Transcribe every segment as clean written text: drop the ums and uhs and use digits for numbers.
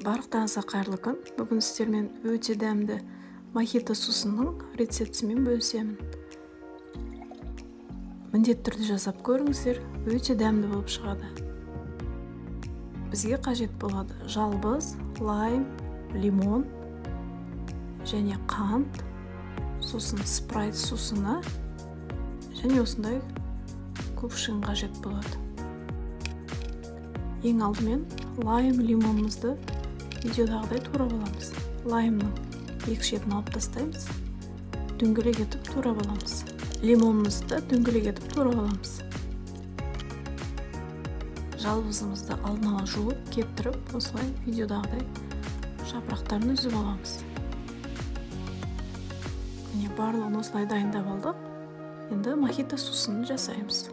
Барлықтарыңызға қайырлы күн. Бүгін сіздермен өте дәмді мохито сусынның рецептімен бөлісемін. Міндетті түрде жасап көріңіздер, өте дәмді болып шығады. Бізге қажет болады жалбыз, лайм, лимон және қант, сосын спрайт сусыны және осындай кувшин қажет болады. Ең алдымен лайм, лимонымызды видеодағыдай турап аламыз. Лаймның екі шетін алып тастаймыз, дөңгелек етіп турап аламыз. Лимонымызды дөңгелек етіп турап аламыз. Жалбызымызды алдын ала жуып, кептіріп, осылай видеодағыдай жапырақтарын үзіп аламыз. Міне, барлығын осылай дайындап алдық. Енді мохито сусынын жасаймыз.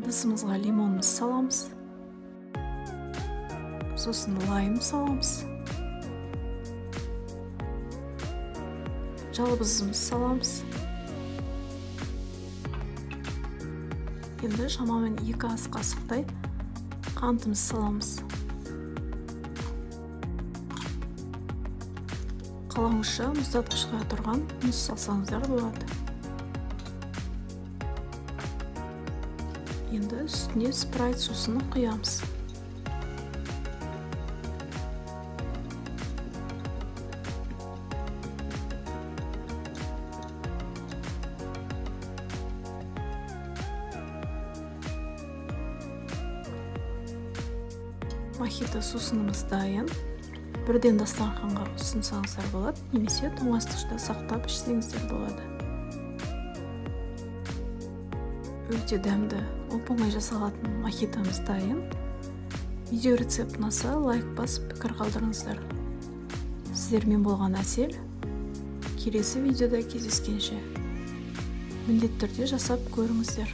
Ыдысымызға лимонымызды саламыз. Сосын лайм саламыз. Жалбызымызды саламыз. Енді шамамен 2 ас қасықтай қантымызды саламыз. Қалауыңызша мұздатқышқа тұрған мұз салсаңыздар болады. Енді үстіне спрайт сусыны құямыз. Мохито сусынымыз дайын. Бірден дастарханға ұсынсаңыздар болады, немесе тоңазытқышта сақтап ішсеңіздер болады. Өте дәмді, оп-оңай жасалатын мохитомыз дайын. Видео рецепт ұнаса, лайк басып, пікір қалдырыңыздар. Сіздермен болған Әсел. Келесі видеода кездескенше. Міндетті түрде жасап көріңіздер.